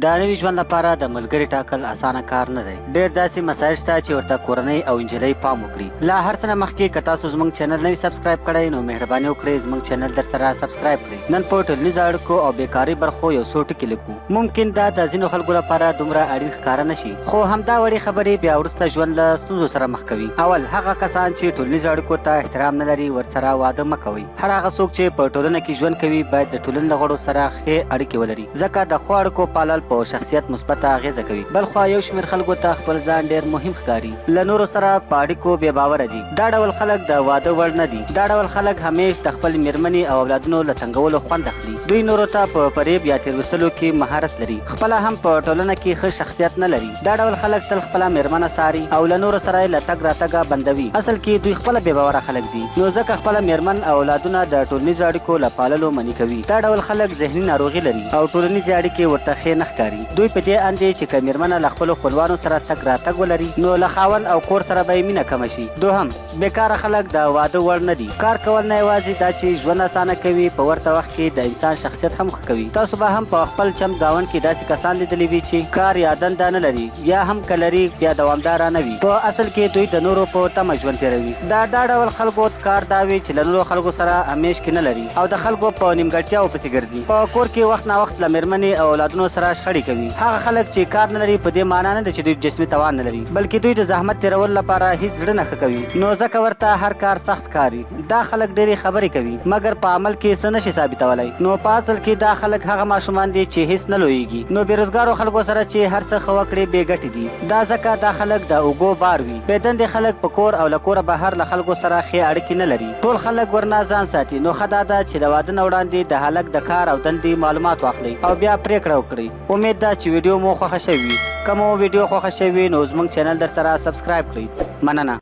د نوي ژوند لپاره د ملګري ټاکل اسانه کار نه دی. ډېر داسې مسایل شته چې ورته کورنۍ او نجلۍ پام وکړي. له هر څه نه مخکې که تاسو زموږ چینل نه وي سبسکرایب کړی نو مهرباني وکړئ زموږ چینل درسره سبسکرایب کړئ. نن په ټولنیزو اړیکو او بېکارۍ برخو یو څو ټکي لیکو. ممکن دا د ځینو خلکو لپاره دومره اړین ښکاره نه شي خو همدا وړې خبرې بیا وروسته ژوند له ستونزو سره مخ کوي. اول، هغه کسان چې ټولنیزو اړیکو ته احترام نه لري ورسره واده مه کوئ. هر هغه څوک چې په ټولنه کې ژوند کوي باید د ټولنې له غړو سره ښې اړیکې ولري. ځکه د ښو اړیکو پالل په شخصیت مثبته اغېزه کوي. بلخوا یو شمېر خلکو ته خپل ځان ډېر مهم ښکاري، له نورو سره په اړیکو بې باوره دي. دا ډول خلک د واده وړ نه دي. دا ډول خلک همېش د خپل مېرمنې او اولادونو له تنګولو خوند اخلي. دوی نورو ته په فریب یا تېرویستلو کې مهارت لري. خپله هم په ټولنه کې ښه شخصیت نه لري. دا ډول خلک تل خپله مېرمنه څاري او له نورو سره یې له تګ راتګه بندوي. اصل کې دوی خپله بې باوره خلک دي، نو ځکه خپله مېرمن او اولادونه د ټولنیزو اړیکو له پاللو منع کوي. دا ډول خلک ذهني ناروغي لري او ټولنیزې اړیکې ورته ښې نه ښکاري. دوی په دې اند دي چې که مېرمنه له خپلو خپلوانو سره تګ راتګ ولري، نو له خاوند او کور سره به یې مینه کمه شي. دوهم، بېکاره خلک د واده وړ نه دي. کار کول نه یوازې دا چې ژوند اسانه کوي، په ورته وخت کې د انسان شخصیت هم ښه کوي. تاسو به هم په خپل چم ګاونډ کې داسې کسان لیدلي وي چې کار یا دنده نه لري یا هم که لري بیا دوامداره نه وي. په اصل کې دوی د نورو په تمه ژوند تېروي. د دا ډول خلکو کار دا وي چې له نورو خلکو سره همېش کینه لري او د خلکو په نیمګړتیاوو پسې ګرځي. په کور کې وخت ناوخت له مېرمنې او اولادونو سره شخړې کوي. هغه خلک چې کار نه لري په دې مانا نه ده چې دوی جسمي توان نه لري، بلکې دوی د زحمت تېرولو لپاره هېڅ زړه نه ښه کوي، نو ځکه ورته هر کار سخت ښکاري. دا خلک ډېرې خبرې کوي، مګر په عمل کې څه نه شي ثابتولای. نو په اصل کې دا خلک هغه ماشومان دي چې هېڅ نه لویېږي. نو بې روزګارو خلکو سره چې هر څه ښه وکړې بې ګټې دي. دا ځکه دا خلک د اوږو بار وي. بې دندې خلک په کور او له کوره بهر له خلکو سره ښې اړیکې نه لري. ټول خلک ورنه ځان ساتي، نو ښه دا ده چې له واده نه وړاندې د هلک د کار او دندې معلومات واخلئ او بیا پرېکړه وکړئ. امید ده چې ویډیو مو خوښه شوې وي. که مو ویډیو خوښه شوې وي نو زموږ چینل درسره سبسکرایب کړئ. مننه.